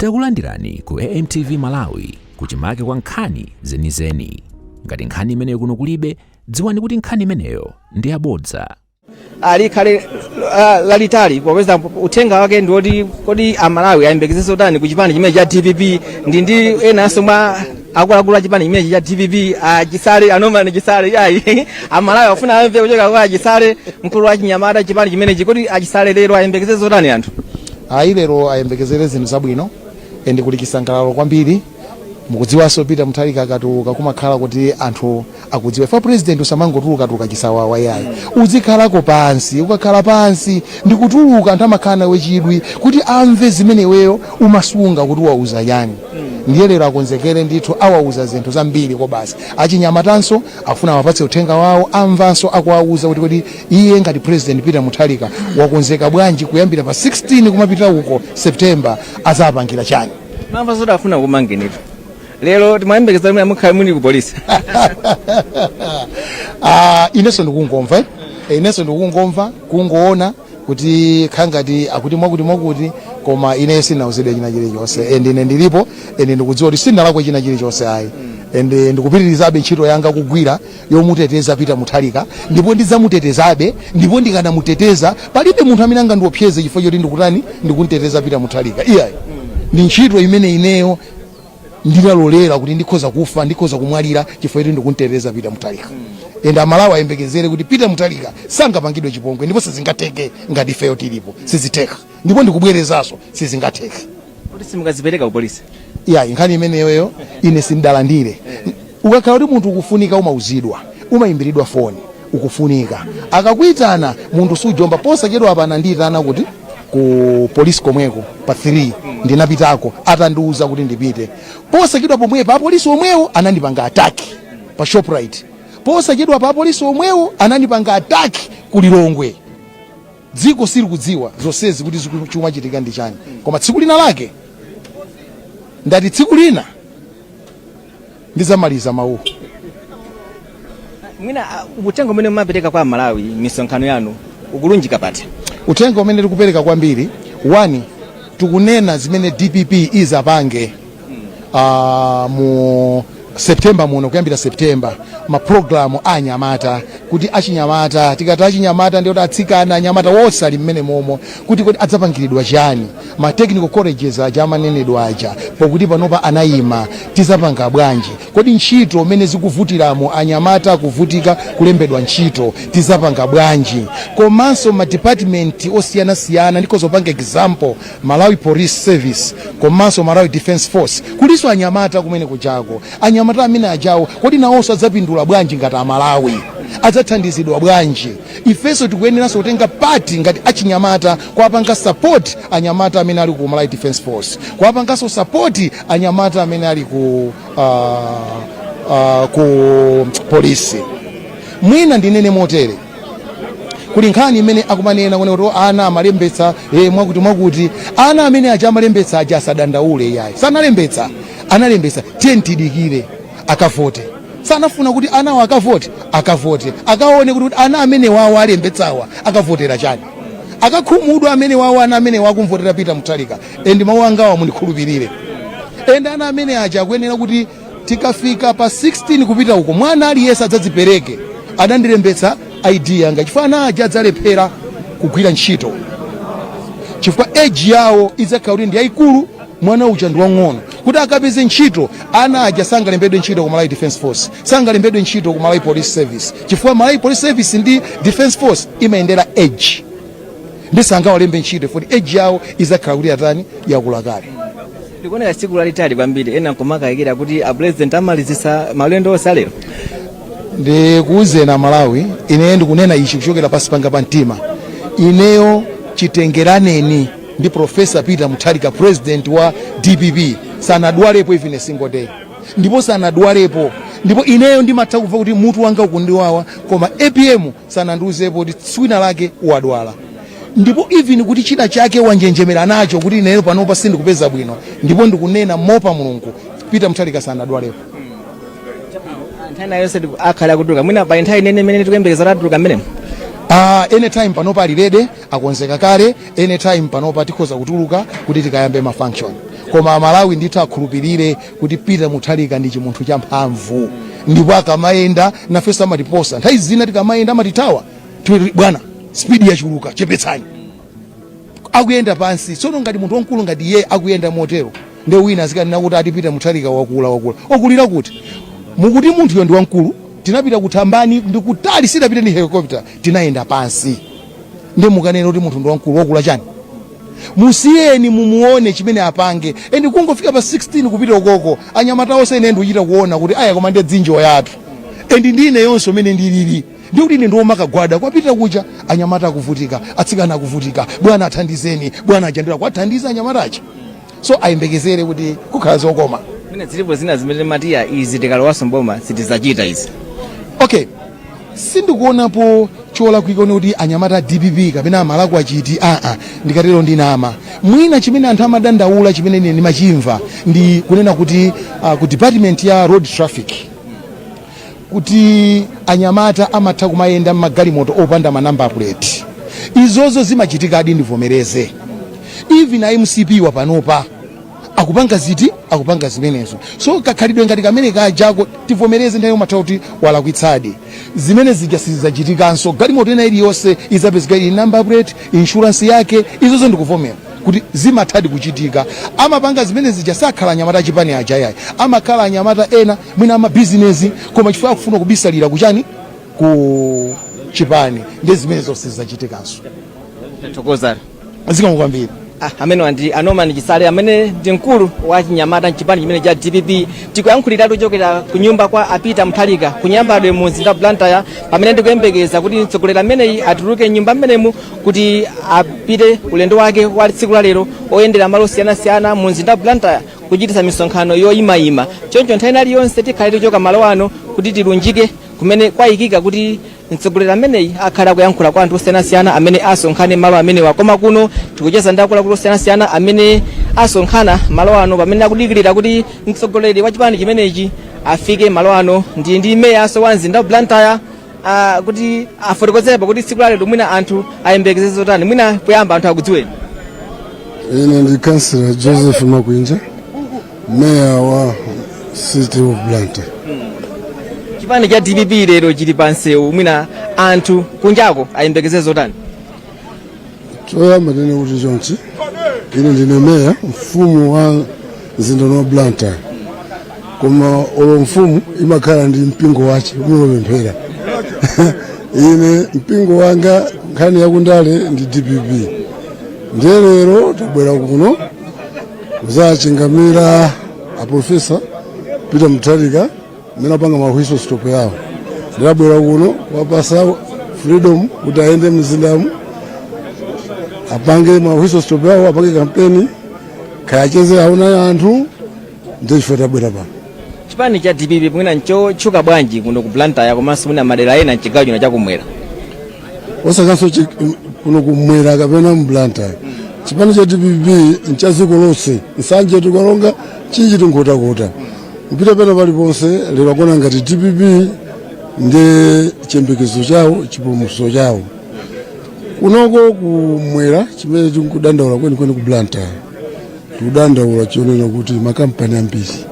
Takulandirani ku AMTV Malawi, kuchimake kwa nkhani zenizeni. Ngati nkhani imeneyo kuno kulibe, dziwani kuti nkhani imeneyo ndi yabodza. Likhale lalitali popeza uthenga wake ndiwoti kodi Amalawi ayembekezere zotani ku chipani chimene cha DPP? Ndi enanso mwa akuluakulu a chipani chimenechi cha DPP, Achisale, a Norman Chisale. Ayi, Amalawi afuna amve kuchoka kwa Achisale, mkulu wa chinyamata chipani chimenechi. Kodi Achisale, lero ayembekezere zotani anthu? Ayi, lero ayembekezere zinthu zabwino and kuli chisangalalo kwambiri. Mukudziwanso Peter Mutharika akatuluka kumakhala kuti anthu akudziwa fa president usamangotuluka-tuluka chisawawa, yayi, uzikhalako pansi. Ukakhala pansi ndikutuluka, anthu amakhala nawe chidwi kuti amve zimene iweyo umasunga kuti wauza chani. Ndiye lero akonzekere ndithu, awauza zinthu zambiri kobasi. Achinyamatanso afuna awapatse uthenga wawo, amvanso akuwauza kuti kodi iye ngati President Peter Mutharika wakonzeka bwanji kuyambira pa 16 kumapita uko September, azapangira chani. Mamva zoti afuna kumangenitu lero, timayembekeza mwe mukhale muli ku polisi. Ah, inenso ndikungomva, eh? Inenso ndikungomva, kungoona kuti khangati akuti mwakuti mwakuti, koma ine sinauzidwe china chilichonse and ine ndilipo and ndikudziwa kuti sindinalakwe china chilichonse, ayi, and ndikupitirizabe ntchito yanga kugwira yomuteteza Peter Mutharika, ndipo ndidzamutetezabe, ndipo ndikanamuteteza palibe munthu amene angandiopseze chifukwa choti ndikutani, ndikunteteza Peter Mutharika, iyayi. Ndi ntchito imene ineyo ndinalolera kuti ndikhoza kufa, ndikhoza kumwalira chifukwa choti ndikunteteza Peter Mutharika. And Amalawi ayembekezere kuti Peter Mutharika sangapangidwe chipongwe, ndipo sizingatheke ngati ifeyo tilipo, sizitheka, ndipo ndikubwerezanso, sizingatheke. Kuti simukazipereka ku polisi? Iyayi, nkhani imeneyoyo ine sindalandire. Ukakhala kuti munthu ukufunika, umauzidwa, umayimbiridwa foni, ukufunika. Akakuitana munthu sujomba. Posachedwa apa anandiyitana kuti ku polisi komweko pa 3, ndinapitako atandiuza kuti ndipite. Posachedwa pomwepa apolisi omwewo anandipanga attack pa Shoprite. Posachedwa pa apolisi omwewo anandipanga attack ku Lilongwe. Dziko silikudziwa zonsezi kuti chikumachitika ndi chani, koma tsiku lina lake, ndati tsiku lina ndizamaliza mawuwo. Mwina uthenga umene mumapereka kwa Malawi misonkhano yanu ukulunjika pati? Uthenga umene tikupereka kwambiri, one, tikunena zimene DPP izapange mu September muno, kuyambira September, mapulogalamu a anyamata, kuti achinyamata, tikati achinyamata ndiye kuti atsikana, anyamata wonse ali mmene momo, kuti adzapangiridwa chani, ma technical colleges aja amanenedwa aja, pokuti panopa anayima, tizapanga bwanji? Kodi ntchito mmene zikuvutiramo, anyamata akuvutika kulembedwa ntchito, tizapanga bwanji? Komanso ma department osiyanasiyana, ndikozopanga example Malawi Police Service komanso Malawi Defence Force, kulinso anyamata kumene kujako. Anyamata amene ajawo kodi nawonso adzapindula bwanji ngati Amalawi? Adzathandizidwa bwanji? Ifenso tikuyeneranso kutenga part ngati achinyamata kuwapanga support anyamata amene ali ku Malawi Defence Force, kuwapanganso support anyamata amene ali ku polisi. Mwina ndinene motere, kuli nkhani imene akumanena kuno kuti ana amalembetsa mwakuti mwakuti. Ana amene aja amalembetsa aja asadandaule, yayi, sanalembetsa, analembetsa. Tiye tidikire akavote. Sanafuna kuti anawo akavote, akavote, akaone kuti ana amene wawo alembetsawa akavotera chani, akakhumudwa amene wawo ana amene wakumvotera Peter Mutharika. And mawu angawa mundikhulupirire, and ana amene aja akuyenera kuti tikafika pa 16 kupita uko, mwana aliyense adzadzipereke, adandilembetsa ID yanga, chifukwa ana aja adzalephera kugwira ntchito chifukwa age yawo idzakhala kuti ndi yayikulu, mwana uja ndi wang'ono. Kuti akapeze ntchito, ana aja sangalembedwe ntchito ku Malawi Defence Force, sangalembedwe ntchito ku Malawi Police Service, chifukwa Malawi Police Service ndi Defence Force imayendera age, ndi sangawalembe ntchito poti age yawo idzakhala kuti atani, yakula kale. Ndikuoneka tsiku lalitali kwambiri, ena nkumakayikira kuti a president amalizisa maulendo onse alero. Ndikuwuzeni Amalawi, ineyo ndikunena ichi kuchokera pasi panga pa mtima. Ineyo chitengeraneni ndi Professor Peter Mutharika, president wa DPP, sanadwalepo even a single day, ndipo sanadwalepo. Ndipo ineyo ndimatha kumva kuti mutu wanga ukundiwawa, koma APM sanandiuzepo kuti tsiku lake wadwala, ndipo even kuti china chake wanjenjemera nacho kuti ineyo panopa sindikupeza bwino. Ndipo ndikunena mopa Mulungu, Peter Mutharika sanadwalepo. Nthawi yonse akhala akutuluka, mwina pa nthawi inene imene tikuyembekeza atuluka mmenemo? Anytime panopa ali ready, akonzeka kale. Anytime panopa tikhoza kutuluka kuti tikayambe ma function. Koma Amalawi ndithu akhulupirire kuti Peter Mutharika ndi chimunthu champhamvu, ndipo akamayenda nafenso amatiposa. Nthawi zina tikamayenda amatithawa. Timati, "Bwana, speed yachuluka, chepetsani." Akuyenda pansi. Tsono ngati munthu wamkulu ngati iye akuyenda motero, nde wina azikanena kuti ati Peter Mutharika wakula, wakula, okulira kuti? Mukuti munthuyo ndi wamkulu. Tinapita kuthambani ndi kutali, sidapite ndi helicopter, tinayenda pansi. Ndi mukanena kuti munthu ndi wamkulu, wakula chani? Musiyeni, mumuone chimene apange. And kungofika pa 16 kupita ukoko, anyamata onse ine ndikuchita kuona kuti aya, koma ndiye dzinjo yathu. And ndine yonse umene ndilili ndikuti ine ndiwomakagwada kwapita kucha, anyamata akuvutika, atsikana akuvutika, "Bwana, athandizeni bwana." Ajandira kuwathandiza anyamata aja, so ayembekezere kuti kukhala zokoma. Mwina zilipo zina zimene matiya izi tikalowanso mboma sitizachita izi? Okay, sindikuonapo cholakwika kuti anyamata a DPP kapena amalakwa achiti. Aa, ndikatero ndinama. Mwina chimene anthu amadandaula, chimene ine ndimachimva, ndi kunena kuti ku department ya road traffic kuti anyamata amatha kumayenda mmagalimoto opanda ma number plate. Izozo zimachitikadi, ndivomereze. Even a MCP wapanopa akupanga ziti, akupanga zimenezo. So kakhalidwe ngati kamene kajako, tivomereze, nthawi umatha kuti walakwitsadi. Zimene zija sizidzachitikanso. Galimoto ina iliyonse izapezeka ili number plate, insurance yake. Izozo ndikuvomera kuti zimathadi kuchitika. Amapanga zimene zija sakhala anyamata achipani aja, yayi. Amakhala anyamata ena, mwina amabizinesi, koma chifukwa akufuna kubisalira kuchani, ku chipani. Ndi zimene zonse zidzachitikanso. Tathokoza. Zikomo kwambiri. Ah, amene ndi a Norman Chisale, amene ndi mkulu wa chinyamata mchipani chimene cha DPP. Tikuyankhulira kuchokera ku nyumba kwa a Peter Mutharika ku Nyambadwe mu mzinda wa Blantyre, pamene ndikuyembekeza kuti mtsogoleri ameneyi atuluke nyumba mmenemu kuti apite ulendo wake wa tsiku la lero oyendera malo osiyanasiyana mu mzinda wa Blantyre kuchititsa misonkhano yoyimayima. Choncho nthawi ina iliyonse tikhale tikuchoka malo ano kuti tilunjike kumene kwayikika kuti mtsogoleri ameneyi akhala akuyankhula kwa anthu osiyanasiyana amene asonkhane malo amenewa. Koma kuno tikucheza ndi akuluakulu osiyanasiyana amene asonkhana malo ano pamene akudikirira kuti mtsogoleri wa chipani chimenechi afike malo ano. Ndi meyanso wa mzinda wa Blantyre, kuti afotokozerepo kuti tsiku lalero mwina anthu ayembekeze zotani. Mwina poyamba anthu akudziweni. Ine ndi Councillor Joseph Makwinja, mayor wa City of Blantyre. Chipani cha DPP lero chili pa msewu, mwina anthu kunjako ayembekeze zotani? Choyamba ndine kuti chonchi, ine ndine meya, mfumu wa mzinda wa Blantyre, koma olo mfumu imakhala ndi mpingo wace umapemphera. Ine mpingo wanga nkhani yakundale ndi DPP. Ndiye lero tabwera kuno kuzachingamira a Professor Peter Mutharika mmene apanga ma whistle stop yawo. Ndinabwera kuno kuwapasa freedom kuti ayende mzindamu, apange ma whistle stop yawo, apange kampeni, kayacheze, aona anthu. Ndiye chifukwa tabwera pano. Chipani cha DPP mwina nchotchuka bwanji kuno ku Blantyre komanso mwina madera ena mchigawo chino chakumwera? Osakanso kuno kumwera kapena mBlantyre, chipani cha DPP ncha dziko lonse. Nsanje, Tikalonga, Chinji, Tinkhotakota, kupita pena paliponse. Lero akuona ngati DPP ndi chiyembekezo chawo, chipulumutso chawo. Kunoko kumwera, chimene tikudandaula kwenikweni ku Blantyre, tikudandaula chionera kuti makampani ambiri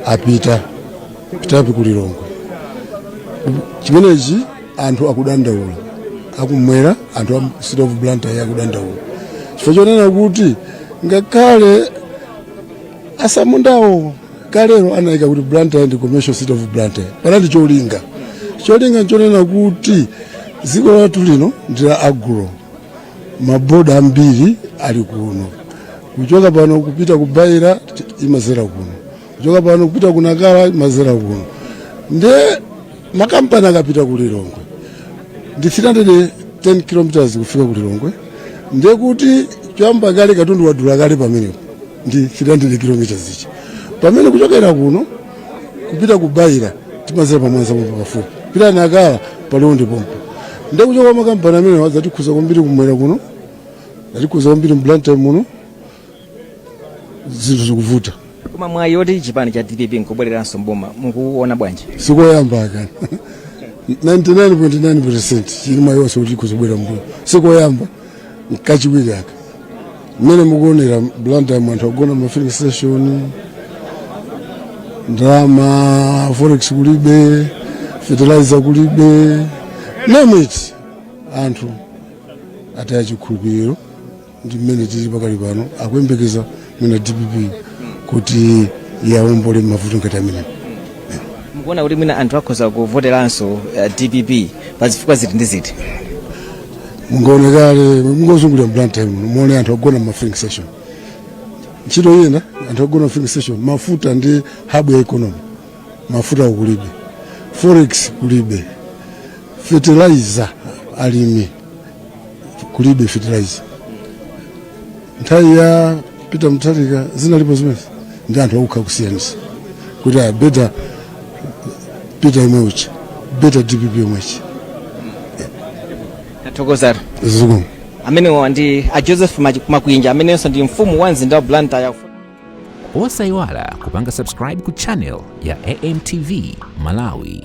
apita pitapi ku Lilongwe. Chimenechi anthu akudandaula akumwera, anthu a City of Blantyre akudandaula chifukwa chonena kuti ngakhale asamundawo kalero anayika kuti Blantyre ndi commercial city of Blantyre, panali cholinga. Cholinga nchonena kuti dziko lathu lino ndi la agro, maboda ambiri ali kuno. Kuchoka pano kupita ku Beira imazera kuno, kuchoka pano kupita ku Nakala imazera kuno. Nde makampani akapita ku Lilongwe, ndi 310 kilometers kufika ku Lilongwe, ndiye kuti choyamba kale katundu wadula kale pamenepo ndi 300 kilometers ichi, pamene kuchokera kuno kupita ku Beira timazera pamwanza pompo pafupi, pita Nakala paliwo ndi pompo. Ndiye kuchoka makampani amene adzatikhuza kwambiri kumwera kuno, atikhuza kwambiri mBlantyre muno, zinthu zikuvuta. Koma mwayi oti chipani cha DPP nkubwereranso mboma mukuona bwanji? Sikoyamba akana, 99.9% chili mwayi wonse kuti ikuzobwera mbuyo. Sikoyamba, nkachiwiri aka. Mmene mukuonera Blantyre, anthu agona ma filling station, ndalama forex kulibe, fertilizer kulibe, name it. Anthu ataya chikhulupiriro ndi mmene tili pakali pano, akuyembekeza mwina DPP kuti yawombole mavuto ngati amenewo. Mukuona kuti mwina anthu akhoza kuvoteranso DPP pa zifukwa ziti ndi ziti? Mungaonekale, mungozungulira Blantyre muno, muone anthu agona ma filling station, ntchito ina anthu agona filling station. Mafuta ndi hub ya economy, mafuta kulibe, forex kulibe, fertilizer alimi kulibe fertilizer. Nthawi ya Peter Mutharika zinalipo zimene ndi anthu akukha kusiyanisa kuti a better Peter imwe uchi, better DPP imwechi. Tathokoza. Zikomo. Amenewa ndi a Joseph Makwinja, amenenso ndi mfumu wa mzinda wa Blantyre. Osayiwala kupanga subscribe ku channel ya AMTV Malawi.